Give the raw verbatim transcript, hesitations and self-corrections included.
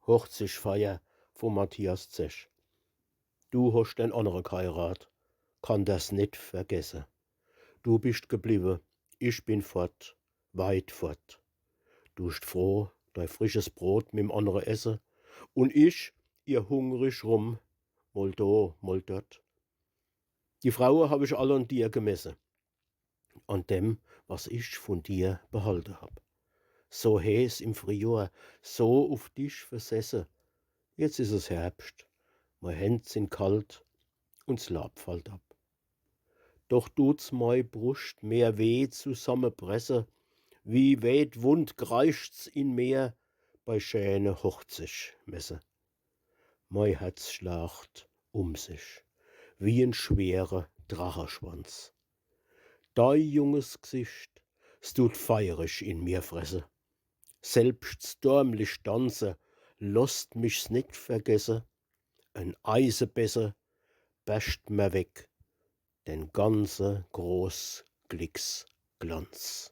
Hochzigfeier vum Matthias Zech. Du hoscht en annere g'heirat, kann das net vergesse. Du bischt gebliwwe, ich bin fort, weit fort. Du bischt froh, dei frisches Brot mim annere esse, un ich irr hungrig rum, mol do, mol dort. Die Fraue hab ich all an dir gemesse, an dem, was ich vun dir behalte hab. So heeß im Friehjohr, so uf dich versesse. Jetzt is es Herbscht, mei Händ sin kalt un 's Laab fallt ab. Doch dut's mei Bruscht mehr weh zusammepresse, wie weh d'Wund kreischt's in mir bei schäne Hochzigmesse. Mei Herz schlacht um sich, wie en schwere Dracheschwanz. Dei junges G'sicht, 's dut feirig in mir fresse. Selbscht 's dormlich Danze losst mich's net vergesse. En Eisebesse berscht mer weg den ganze groß Glicksglanz.